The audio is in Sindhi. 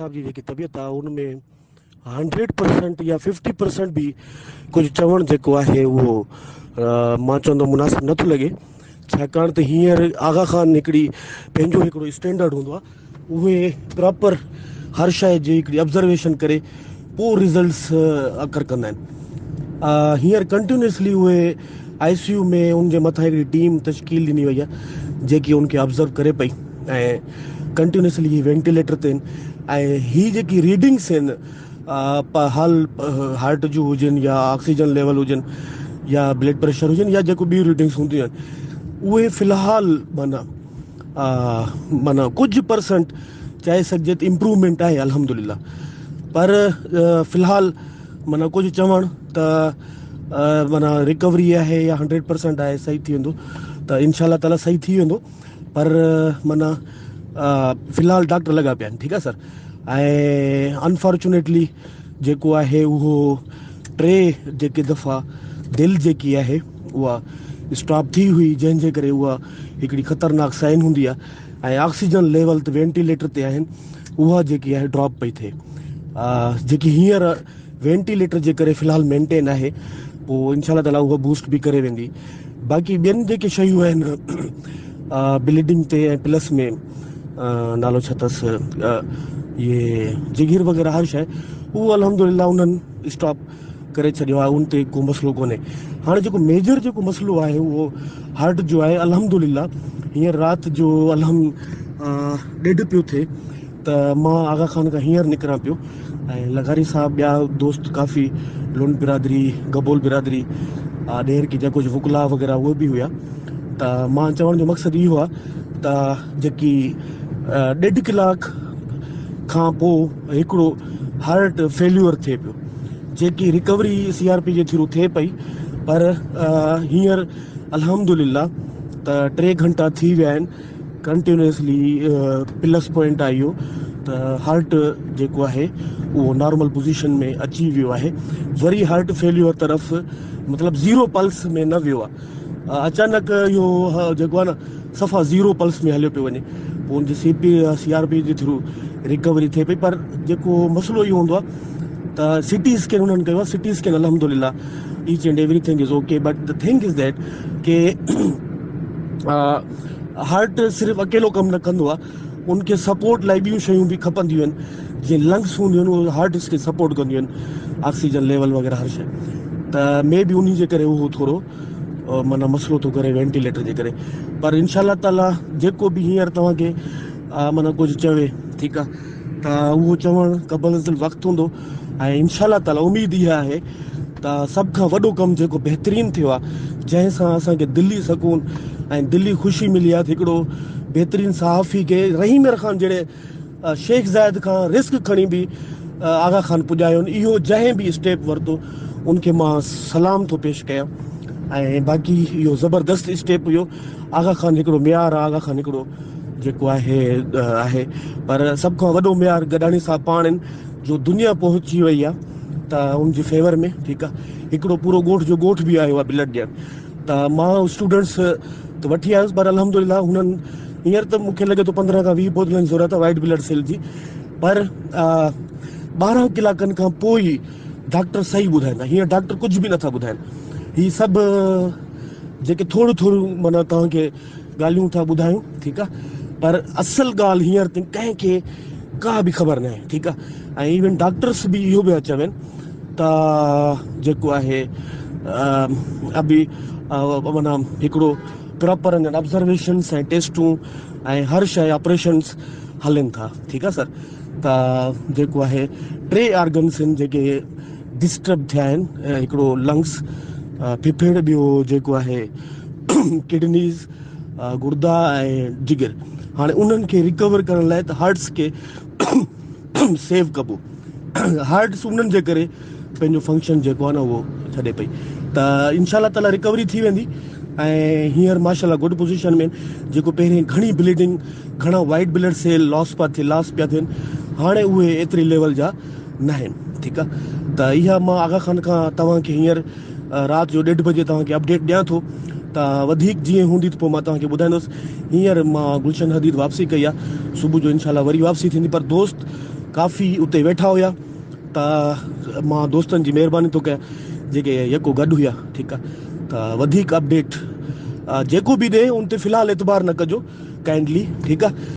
صاحب جي جيڪي طبيعت آهي ان ۾ 100% يا 50% به ڪجهه چوڻ جيڪو آهي اهو مان چوندم مناسب نٿو لڳي، ڇاڪاڻ ته هينئر آغا خان هڪڙي پنهنجو هڪڙو اسٽينڊرڊ هوندو آهي، اهي پراپر هر شيء جي هڪڙي آبزرويشن ڪري پوء رزلٽس اڪر ڪندا آهن. هينئر ڪنٽينيوسلي اهي آء سي يو ۾ ان جي مٿان هڪڙي ٽيم تشڪيل ڏني وئي آهي جيڪي ان کي آبزرو ڪري پئي ۽ ڪنٽينيوسلي هي وينٽيليٽر تي آهن ۽ هي جيڪي ريڊنگس آهن حال هارٽ جون هجن يا آڪسيجن ليول هجن يا بلڊ پريشر هجن يا جيڪو ٻيون ريڊنگس هونديون آهن اهي في الحال معنيٰ معنيٰ ڪجهه پرسنٽ چئي سگهجي ته امپروومينٽ آهي الحمد لله، پر في الحال معنيٰ ڪجهه چوڻ ته معنيٰ رڪوري آهي يا 100% آهي صحيح ٿي ويندو ته انشاء الله تعاليٰ صحيح ٿي ويندو، پر معنيٰ في الحال ڊاڪٽر لڳا پيا آهن. ٺيڪ آهي سر. ۽ انفارچونيٽلي جيڪو آهي اهو ٽي جيڪي دفعا دل جيڪي آهي اها اسٽاپ ٿي هئي، جنهن جي ڪري اها هڪڙي خطرناڪ سائن هوندي آهي ۽ آڪسيجن ليول ته وينٽيليٽر تي آهن اها جيڪي آهي ڊراپ پئي ٿئي، جيڪي هينئر وينٽيليٽر جي ڪري في الحال مينٽين آهي، پوء انشاء الله تعاليٰ اها بوسٽ به ڪري ويندي. باقي ٻين جيڪي شيون آهن بليڊنگ تي ۽ پلس ۾ نالو ڇا اٿس اهي جگر وغيره هر شيء اهو الحمد لله انهن اسٽاپ ڪري ڇڏيو آهي، ان تي ڪو مسئلو ڪونهي. هاڻي جيڪو ميجر جيڪو مسئلو آهي اهو هارٽ جو آهي. الحمد لله هينئر رات جو الحم ڏيڍ پيو ٿئي ته مان آغا خان کان هينئر نڪران پيو ۽ لغاري صاحب ٻيا دوست ڪافي لنڊ برادري گبول برادري ڏهرڪي جا ڪجهه وڪلا وغيره اهي به هيا. ته مان چوڻ جو مقصد اهو آهي ته جيڪي ڏيڍ ڪلاڪ کان پوء هڪڙو هارٽ فيليور ٿئي پيو، جيڪي رڪوري سي آر پي جي ٿرو ٿئي پئي، پر هينئر الحمد لله ته 3 گهنٽا ٿي ويا آهن ڪنٽينيوسلي پلس پوائنٽ آهي اهو ته هارٽ جيڪو آهي اهو نارمل پوزيشن ۾ اچي ويو آهي. وري هارٽ فيليور طرف مطلب زيرو پلس ۾ نه ويو آهي، اچانڪ اهو جيڪو آهي نه صفا زيرو پلس ۾ هليو پيو وڃي، پوء ان جي سي پي سي آر پي جي ٿرو رڪوري ٿئي پئي. پر جيڪو مسئلو اهو هوندو آهي ته سي ٽي اسڪين انهن ڪيو آهي، سي ٽي اسڪين الحمد لله each and everything is okay, but the thing is that K heart صرف اڪيلو ڪم نه ڪندو آهي، ان کي سپورٽ لاء ٻيون شيون به کپنديون آهن، جيئن لنگس هونديون آهن اهي هارٽ کي سپورٽ ڪنديون آهن، آڪسيجن ليول وغيره هر شيء. ته مي بي انهي جي ڪري اهو ٿورو معنيٰ مسئلو ٿو ڪري وينٽيليٽر جي ڪري. پر انشاء الله تعاليٰ جيڪو به هينئر توهان کي معنيٰ ڪجهه چوي ٺيڪ آهي ته اهو چوڻ قبل از وقت هوندو ۽ انشاء الله تعاليٰ اميد اها آهي ته سڀ کان وڏو ڪم جيڪو بهترين ٿيو آهي جنهن سان اسان کي دلي سڪون ۽ دلي خوشي ملي آهي ته هڪڙو بهترين صحافي کي رحيم يار خان جهڙي شيخ زايد کان رسڪ کڻي به آغا خان پڄايو، اهو جنهن به اسٽيپ ورتو ان کي مان سلام ٿو پيش ڪيان ۽ باقي اهو زبردست اسٽيپ هيو. آغا خان هڪڙو معيار آهي، آغا خان هڪڙو جيڪو آهي آهي، پر سڀ کان وڏو معيار گڏاڻي صاحب پاڻ آهن جو دنيا پهچي وئي آهي ته ان جي فيور ۾ ٺيڪ آهي. هڪڙو پورو ڳوٺ جو ڳوٺ به آيو آهي بلڊ ڏيڻ، ته مان اسٽوڊنٽس ته وٺي آيس، پر الحمد لله هنن هينئر ته مونکي لڳي ٿو 15 کان 20 بوتلن جي ضرورت آهي وائٽ بلڊ سيل جي، پر 12 ڪلاڪن کان پوء ئي ڊاڪٽر صحيح ٻڌائيندا. هينئر ڊاڪٽر ڪجهه به نٿا ٻڌائن، هي سڀ جيڪي ٿوريون ٿوريون معنيٰ توهان کي ڳالهيون ٿا ٻڌايون ٺيڪ آهي، پر اصل ڳالهه هينئر تائين ڪنهن کي ڪا به خبر ناهي ٺيڪ آهي. ۽ ايون ڊاڪٽرس به اهو پيا چون ته جيڪو آهي ابي معنيٰ هڪڙو پراپر آبزرويشنس ۽ ٽيسٽون ۽ هر شيء آپريشنس هلن ٿا ٺيڪ آهي سر. ته جيڪو آهي ٽي آرگنس آهن جيڪي ڊسٽرب ٿيا آهن، هڪڙو لنگس ڦڦڙ، ٻيو جيڪو آهي ڪڊنيز گردا ۽ جگر. هاڻي انهن کي ريڪور ڪرڻ لاء ته هارٽس کي سيو ڪبو، هارٽس انهن جي ڪري پنهنجو فنڪشن جيڪو آهي نه اهو ڇڏي پئي، ته انشاء الله تعالي ريڪوري ٿي ويندي. ۽ هينئر ماشاء الله گڊ پوزيشن ۾، جيڪو پهرين گهڻي بليڊنگ گهڻا وائٽ بلڊ سيل لاس پيا ٿي لاس پيا ٿين، هاڻي اهي ايتري ليول جا ناهن ٺيڪ آهي. ته اها مان آغا خان کان توهان کي هينئر رات جو ڏيڍ بجي توهان کي اپڊيٽ ڏيان ٿو. ته وڌيڪ جيئن هوندي ته پوء مان توهان کي ٻڌائيندس. هينئر مان گلشن حديد واپسي ڪئي آهي، صبح جو انشاء الله وري واپسي ٿيندي. پر دوست ڪافي اتي ويٺا هيا ته مان دوستن جي مهرباني ٿو ڪيان جيڪي يڪو گڏ هيا. ٺيڪ آهي، ته وڌيڪ اپڊيٽ جيڪو به ڏي ان تي في الحال اعتبار نه ڪجو ڪائنڊلي. ٺيڪ آهي.